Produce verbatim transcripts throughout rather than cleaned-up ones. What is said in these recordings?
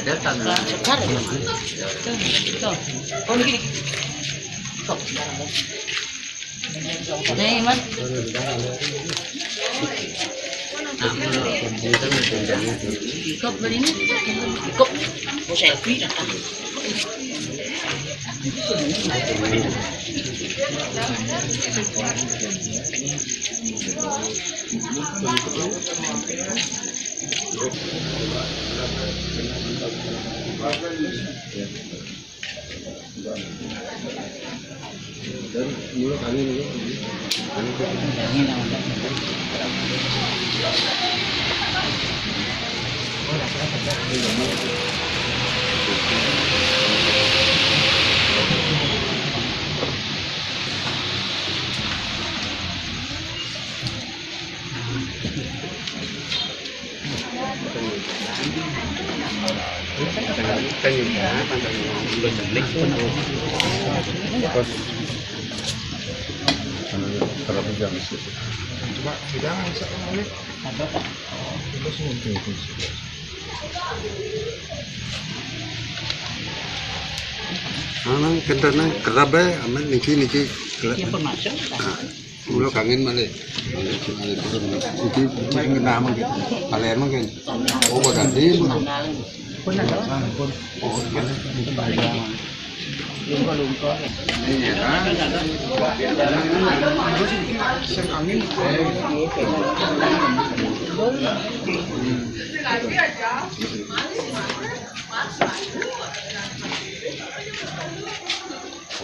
Segar ya? Tuh, tuh. Oh, ini gini. Nih, Mas. Ikop beli ini. Ikop. Mau selfie datang. Terus, terus jam. Coba bilang, bisa, Mas. Ada, Pak. Terus mungkin. Nang, nang, kentut, nang, kerap, eh, amin, niki, niki, kelak. Ya, pernah, Cok. Ah. Kulo kangen malih. Iki, iki kena mangke. Kalian mangke. Oh, kok tadi? Pun ada. Pun. Oh, iya. Iya, kan? Terus iki sing kangen.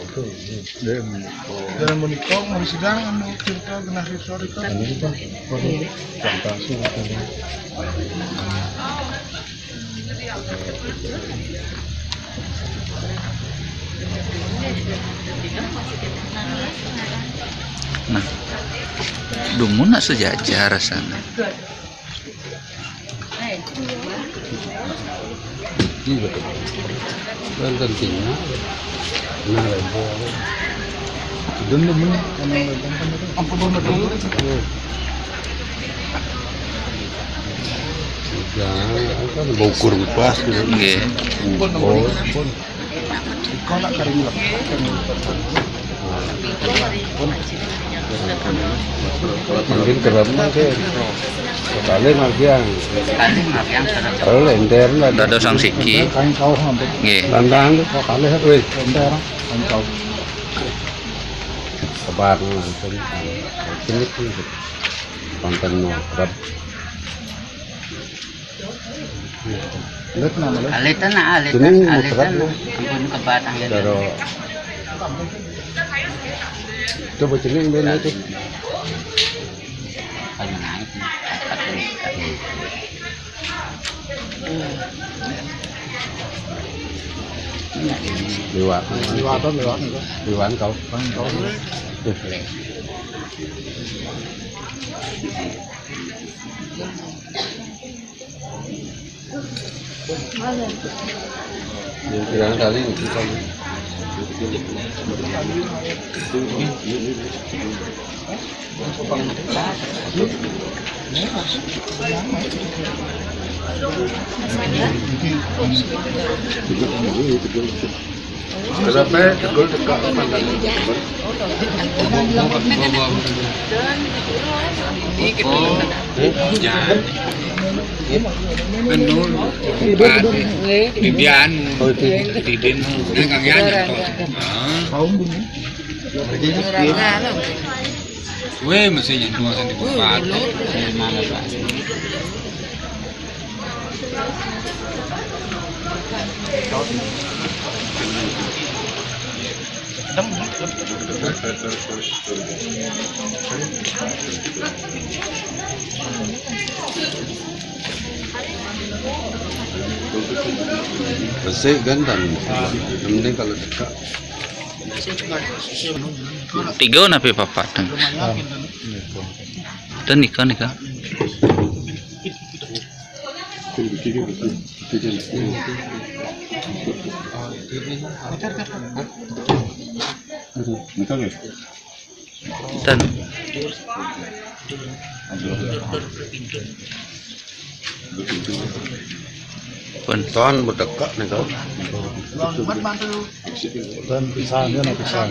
Oke, iya. Dalam menikah, mau sidang, anu, cerita genah siswa itu. Ini kan, waduh, jam palsu, waduh. Nah, dumun nak sejajar sana. Iya. Kan tentunya. Nah, itu. Dulu mana? Ampun, ampun, ampun. Ya, kan bau kurung pas gitu. Nggih. Oh, ampun. Mungkin kerap mangke. Sekali margiang. Sekali margiang, terus. Terus lenter lah. Dados sang siki. Kan kau hampir. Nggih. Tantang kok kalih wis. Lenter, kan kau. Kebar langsung. Ini pun konten mau kerap. Alit nah, alit. Alit nah, alit nah. Ampun kebatang ya. Daro. Coba jeneng ben itu. Paling naik nih. Liwat. Liwat, liwat. Liwat kau. Kau. Yang kira kali ini kita Kenapa tegul teka? Oh, jangan. Benar. Di dia anu. Di dia anu. Dia kang Yan. Ah. Weh, mesti nyentuh sing dibuka. Mana, Pak? Bersih kan, dan yang penting kalau dekat. Tiga napi papat? Dan nika, nika. Nika nggih? Ten. Penton budek kok nih kok. Kan pisang, kan pisang.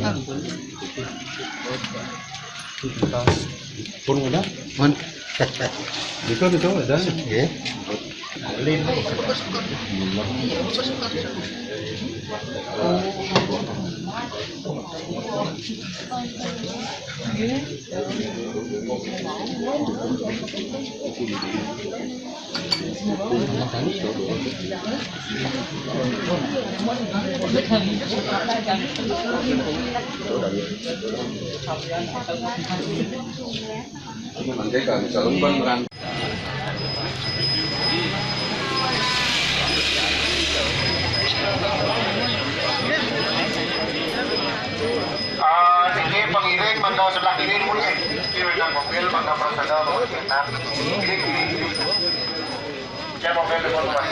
Pun udah? Pun. Itu, itu udah. Nggih. Ah, ini pengiring mangga sebelah kiri dulu, ya. Ini udah mobil mangga prasada mau sekitar. Ini kiri, kiri. Ya, mobil depan rumah.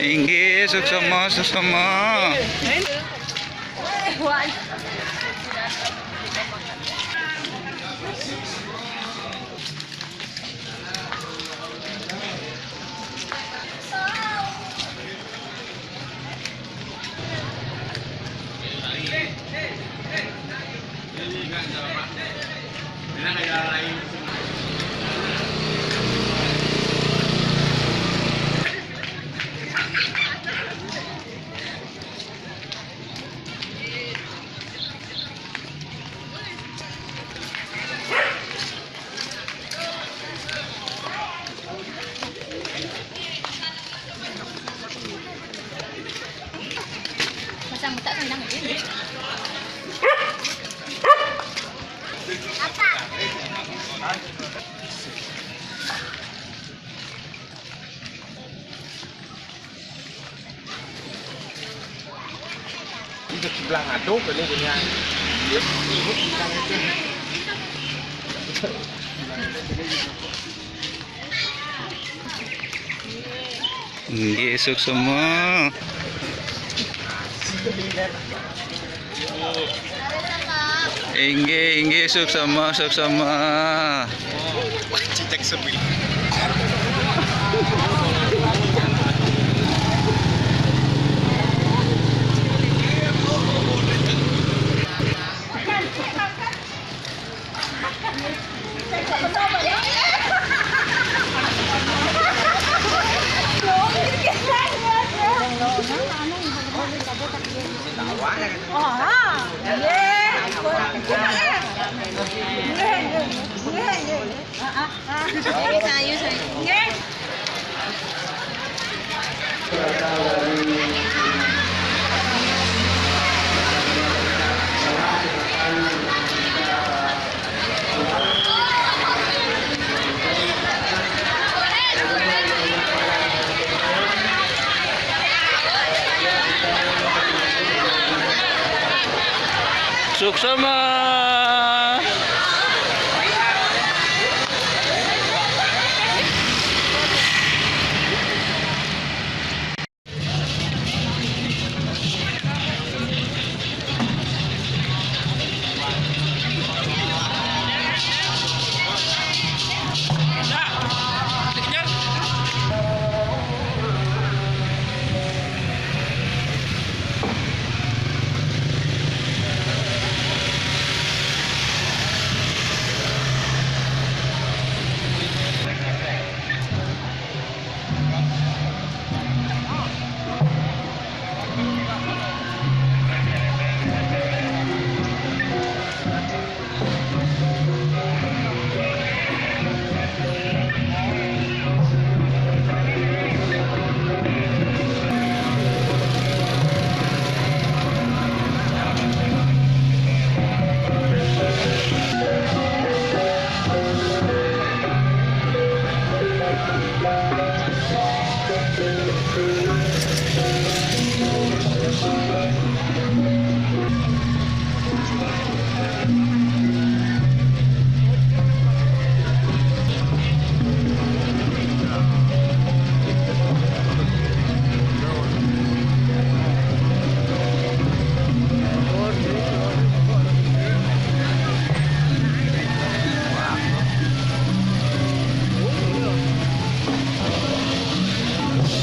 Inggih, suksma, suksma. Macam tak kena ni. Apa? Ini sebelah ngadu ke ni dunia. Ini sebelah ngadu. Inggih, suksma. Inggih, inggih, suksma, suksma. Cicak sembilan. Oh, ha. Nggih, ampun. Nggih, nggih. Nggih, nggih. Ah, ah, ah. Ayo, saya, saya. Nggih. Suksma.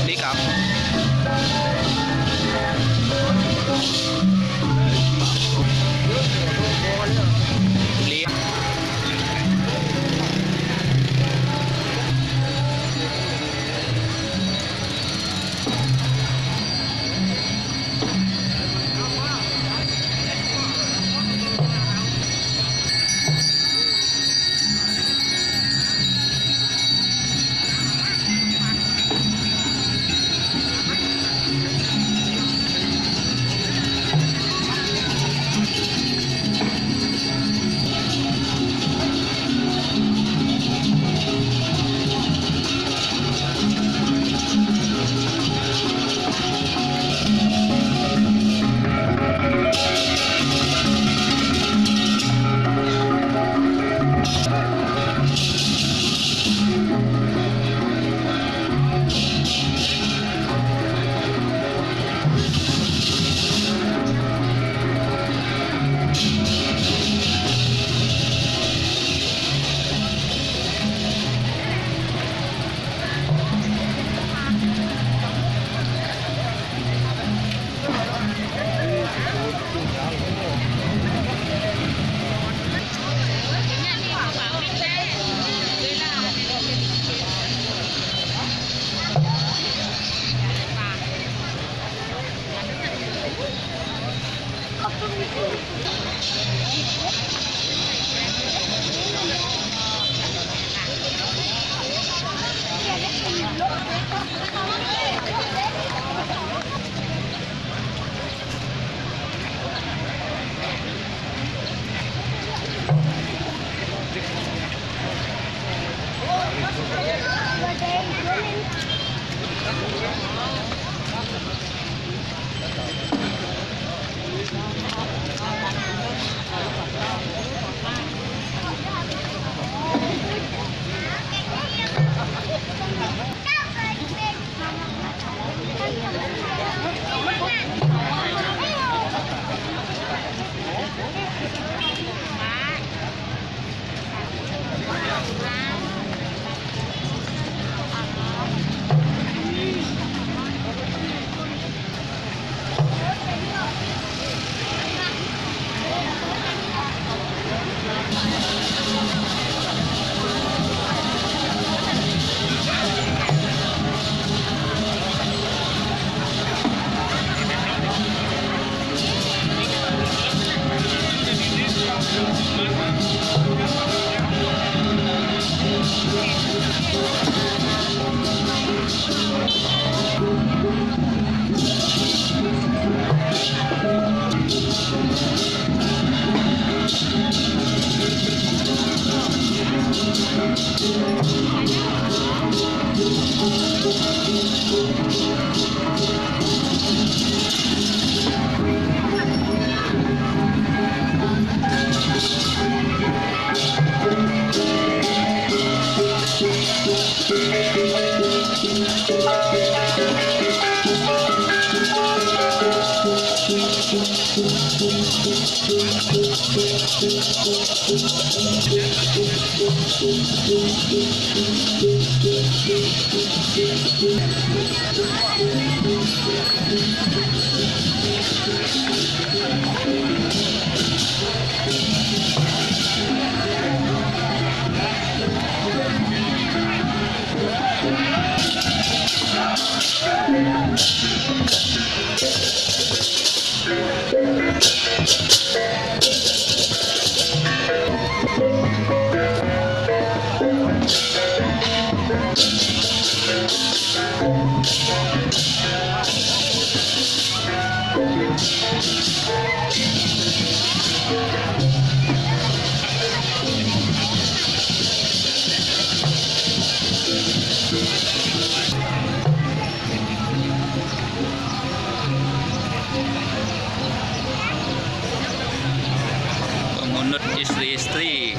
Tikam. Lihat. Pengunut istri-istri.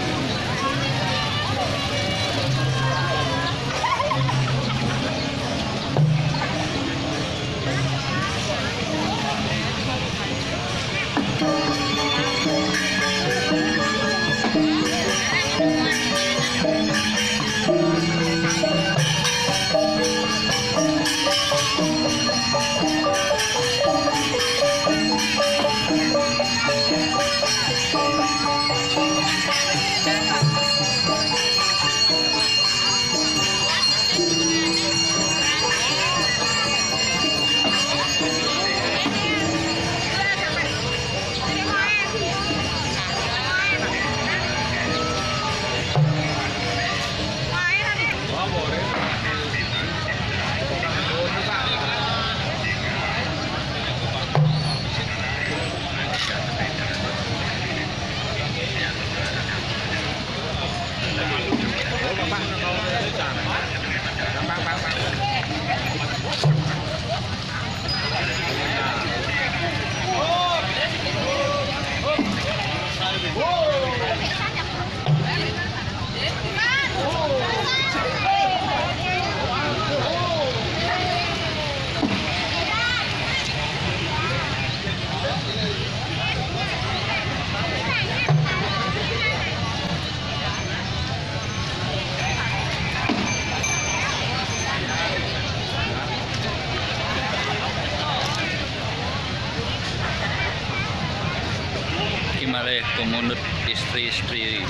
Ki malih pengunut istri-istri,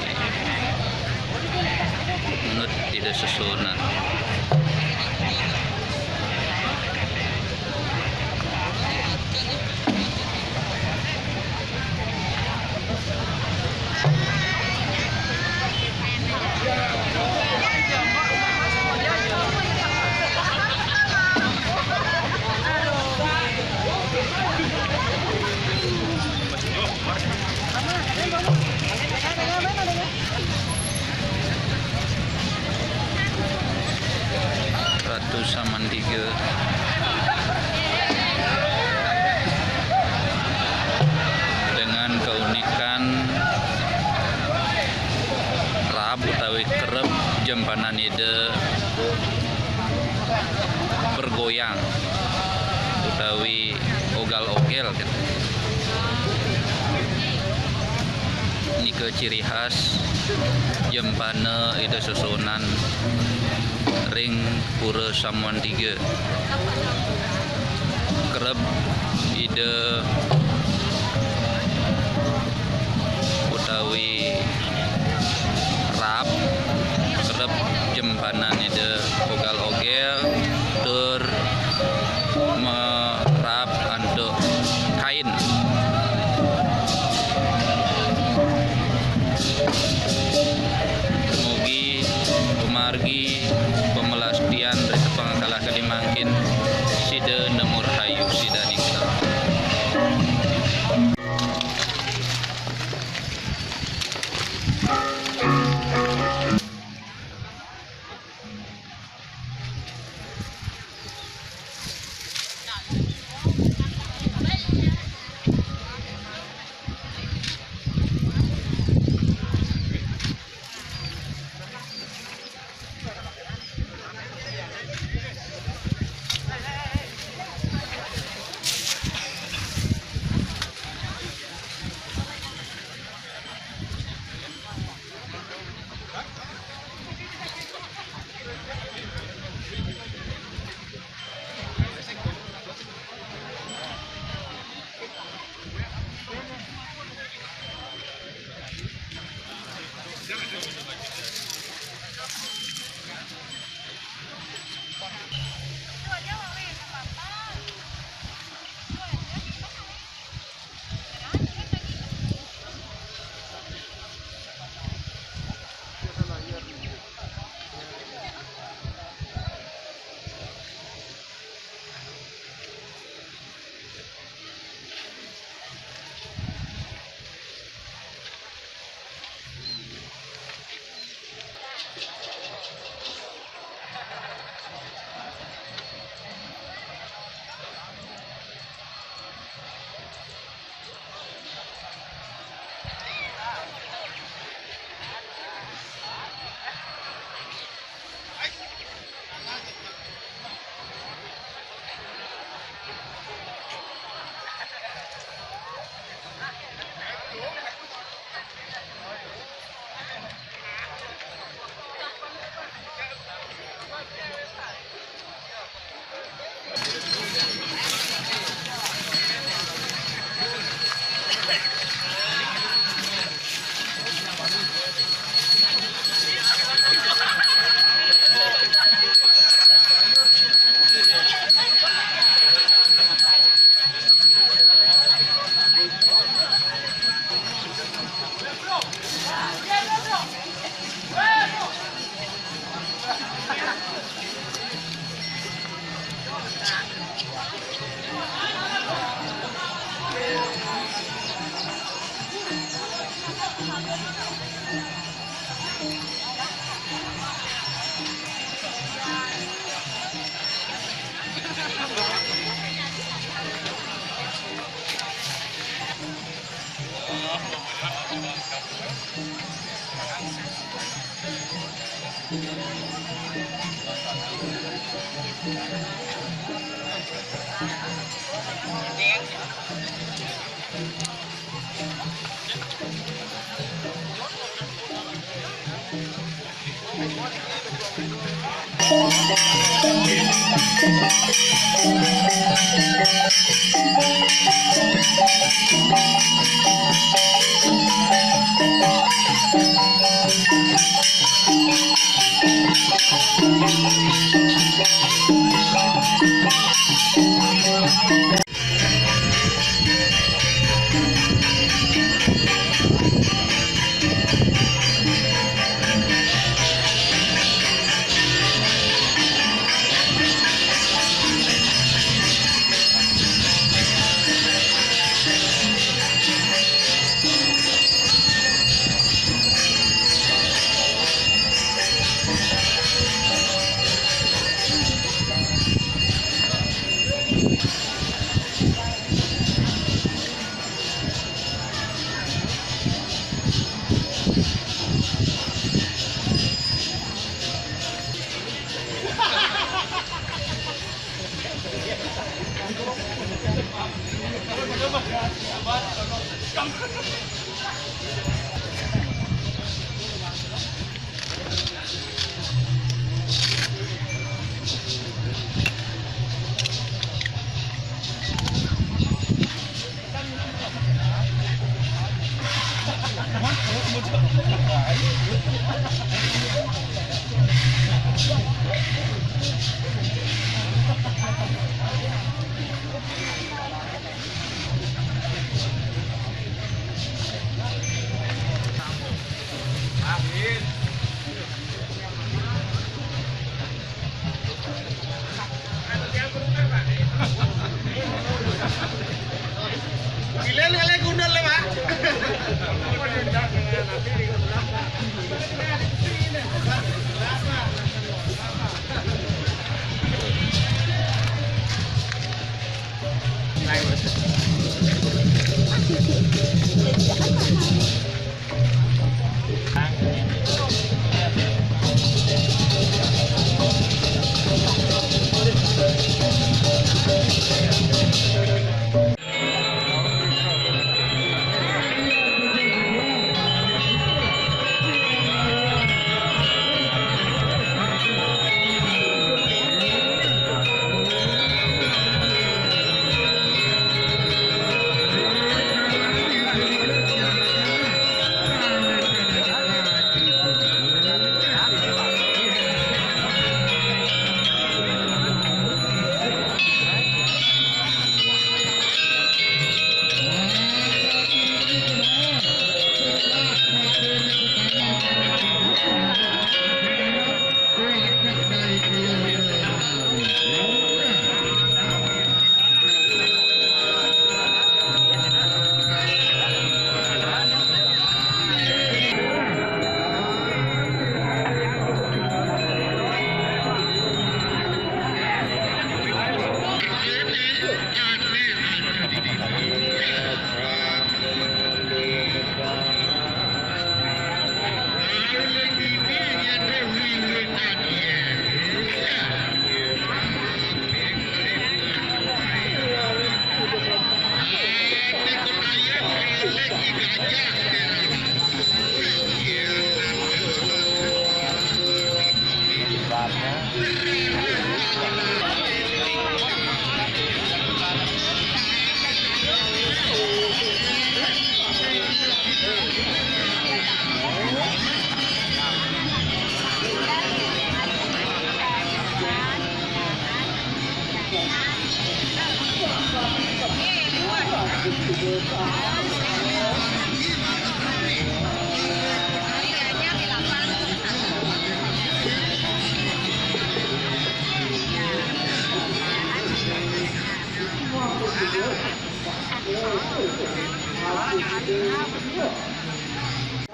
pengunut Ida Sesuunan. Ratu Samantiga dengan keunikan rap utawi kerep jempanan Ida bergoyang utawi ogal-ogel, gitu. Nika ciri khas jempana Ida Sesuunan ring Pura Samantiga. Kerep Ida utawi rap, kerep jempanan Ida ogal-ogel tur merap antuk kain. Mugi pamargi pamelastian ring pangkalah kadi mangkin sida nemur rahayu, sida ningsa.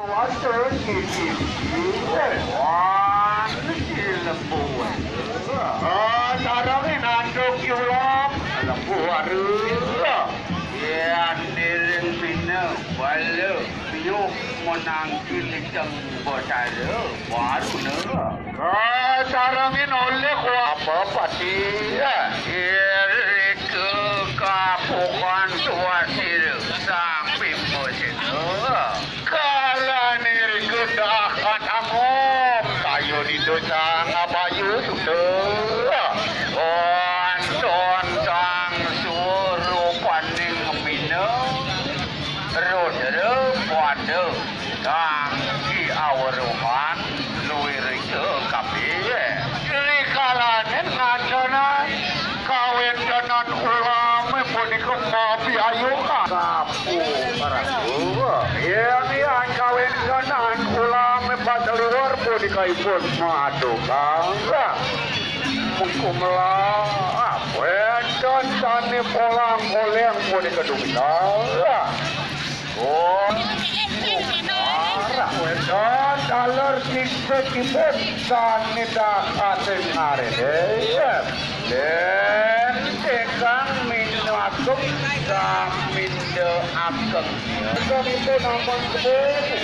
Wah, terus siji-siji, wah, si lembu. Ah, sarengé nanduk yulak, lembu waré. Yén niring pina, bala, piuh menangki liceng betara, baru né. Kasarengin olih wapa pati. Irika kapukan tuasira Sang Bima Sena. Kalan irika dahat angom. Kayun ida Sang Abayu Suta. Wantun Sang Surupaning Mina. Rudra Banda. Kangge aweruhan luirika kabeh. Rikalaning ngancana kawéntenan ulamé punika mabiayuhan. Kapu Prabu, yén yan kawéntenan ulamé pateliwer punika ipun madukang. Mungkumlah wénten sané polang-poléng punika dumilah. Oh, arah wedok taler siksipun sané dahating arene. Yén ingkang minakep saminda ageng. Sampun ampun kebun.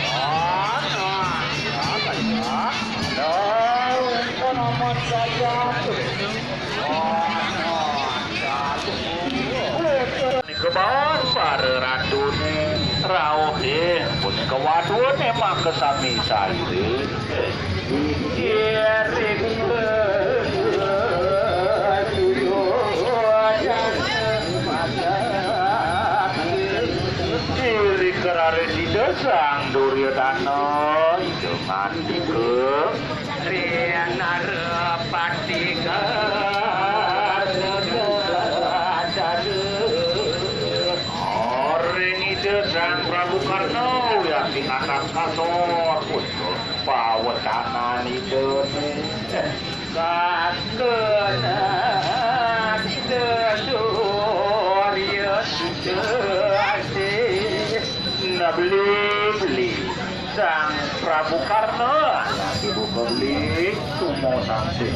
Ah, nah, nah, nah. Nah, sampun ampun saja. Punika bawon para ratune rauh ing punika waduhane makasami saire. Iri kerare sida Sang Duryodana, ida ngandika. Ring arepati kasada. Ring Ida Sang Prabu Karna wiakti anak kasor putra pawecanan Ida. Kakena Ida Surya Sudasih. Nah, beli, beli. Sang Prabu Karna, anak ibu beli, sumo sasih.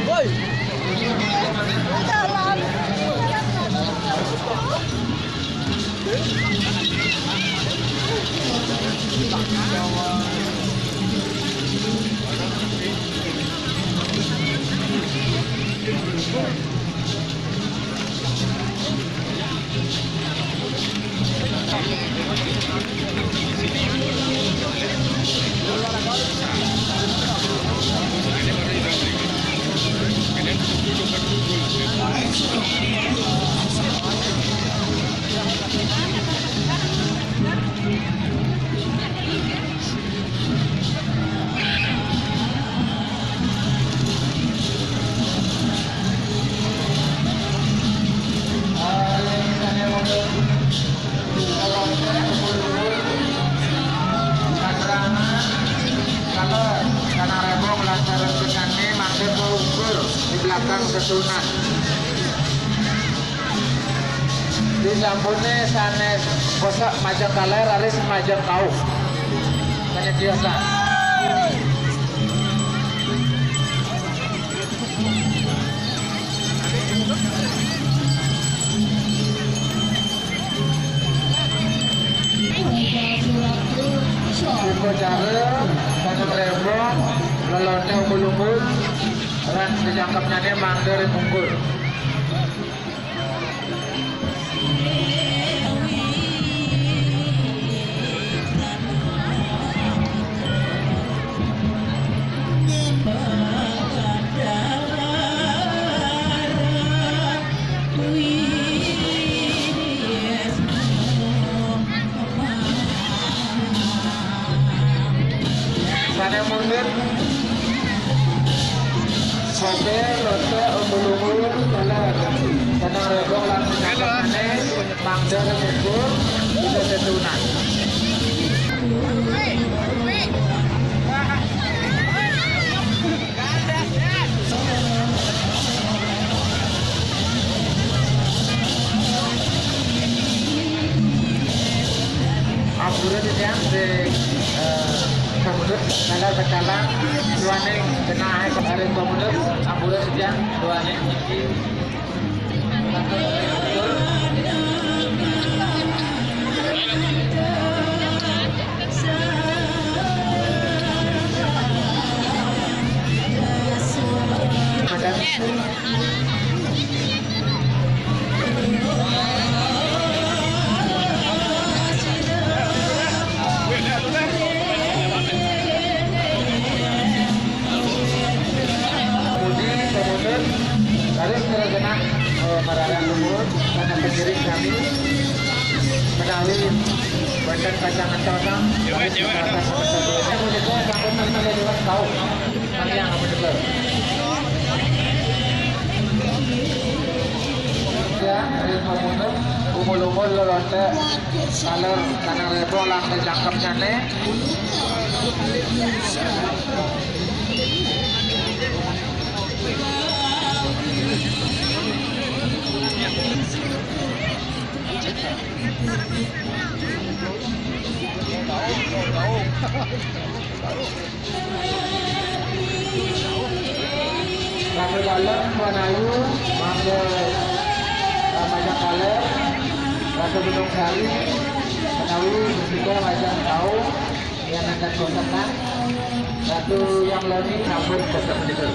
Woi. Kalau Tanah Rebong lantaran kesane mampir ke Ungkur di belakang Ketunan. Disampune sanes kosok majeng kaler, raris majeng kauh. Sanes biasa. Upacara Tanah Rebong, lelonte umbul-umbul, lan kecangkepnyane mangda ring Ungkur. Sane mundut, soge, lote, umbul-umbul, dalan. Tanah Rebong lan kecangkepnyane mangda ring Ungkur, Ida Ketunan. Ampura titiang ring, eh, pamundut, taler pacang duaning genah ring pamundut, ampura titiang duaning niki. Pudi, pamundut, raris nira genah, eh, mararah luhur, sané pengiring sami, menawi wénten pacang ngentos, cewek, cewek, atas. Punika sampun mangga liwat kauh. Mangga, ampun, betul. Ya, ring pamundut, umul-umul lelonte, taler, Tanah Rebong lan kecangkepnyané. Ratu Dalem, Wan Ayu, mangga, eh, Majang Kaler, Ratu Gunung Sari, menawi juga Majang Tau, yang akan konsekan, Ratu Yang Loni, sampun kosok betul.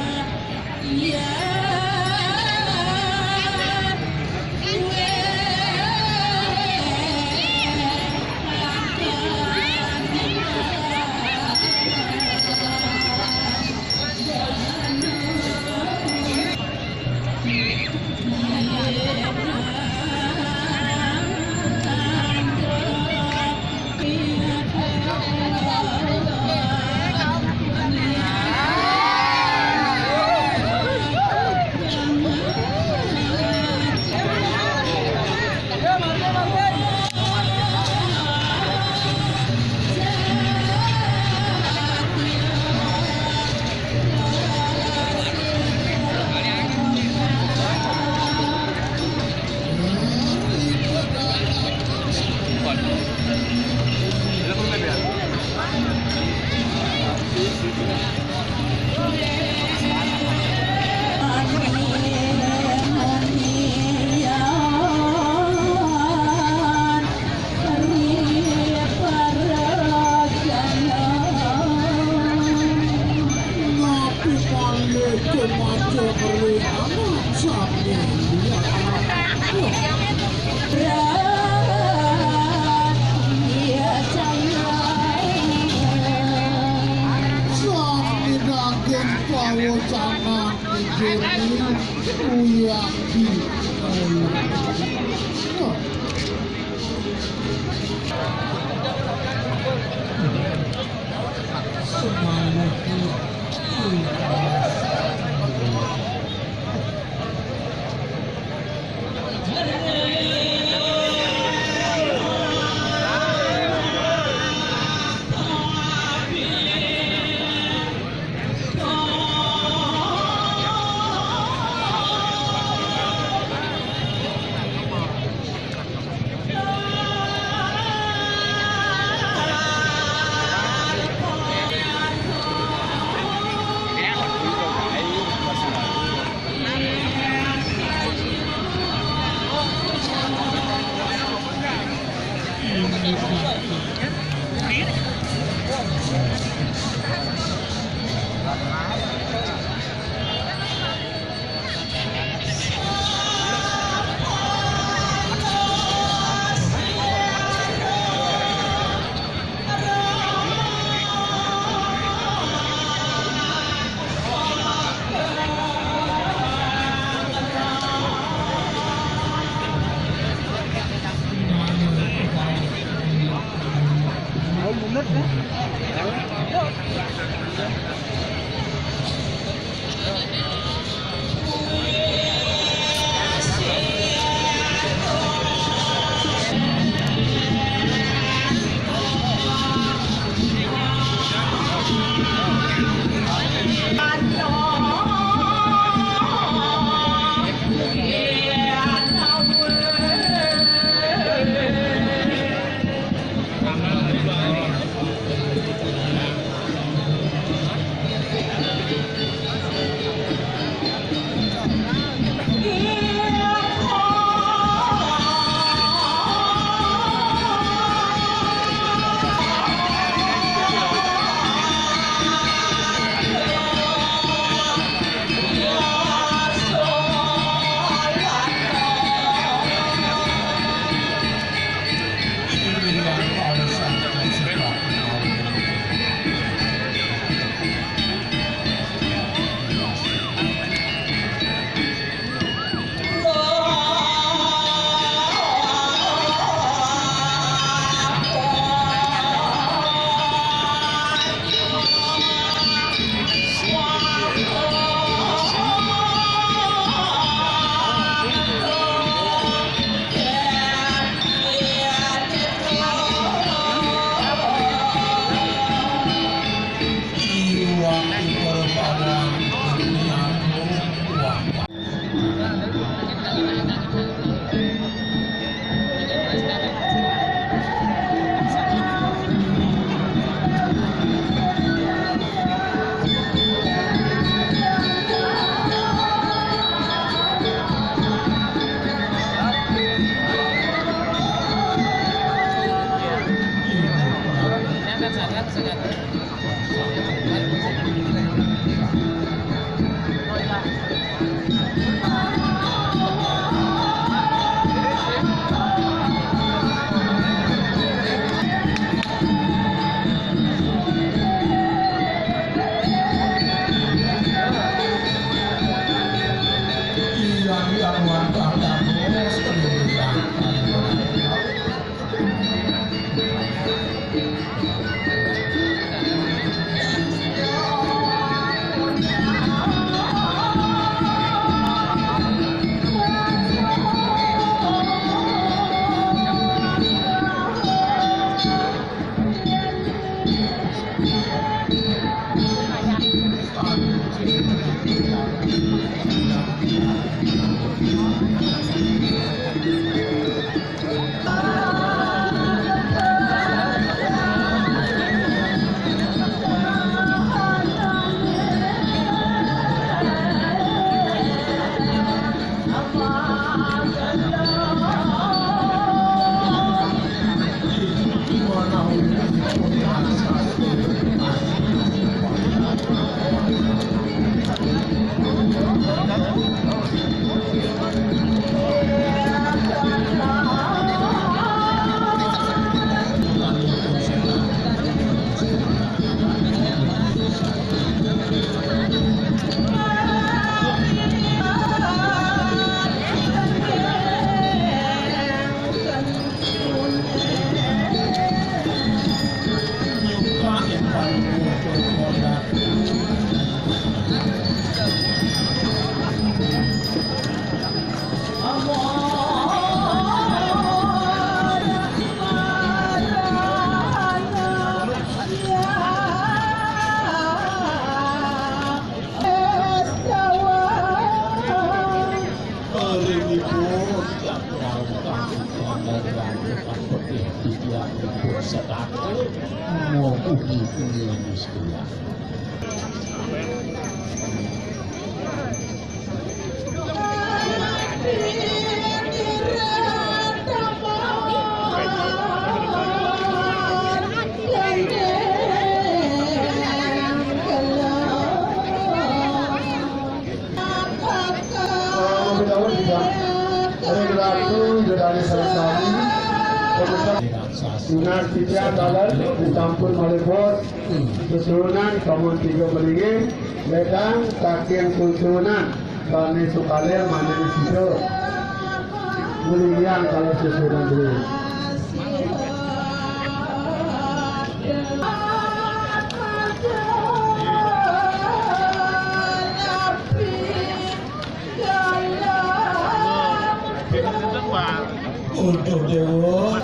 Mau kudu ini sekolah. Terlebih dahulu juga Ring Ratu Yudani Saraswati, pemersatu Tunas Titian Dalan disampun malih pun susunan kamun tiga melinggih, ledang saking susunan Bani Sukalir Manani Sida. Melinggihang kalau susunan dulu. Untuk Dewa.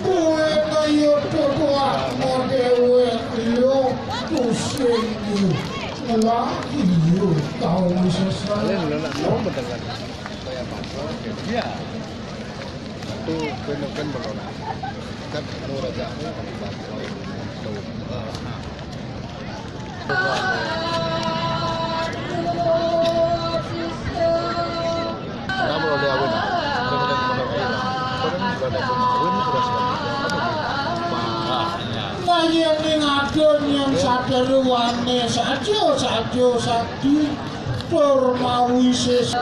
Kowe kaya tutuakmu dhewe lho, pusing iki. Lah iya, tau wis selesai. Iya. Itu bener kan belum. Kan anu raja. Nah, yen ning adon yen sadherewane saja, saja sakti tur mawi ses-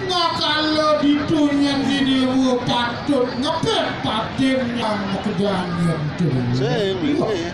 Ngakala ditunyen didewa patut ngebet patin yang kedanyen dulu. Sing, sing.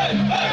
Bagus.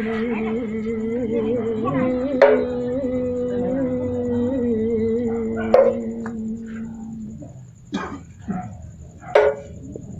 Man.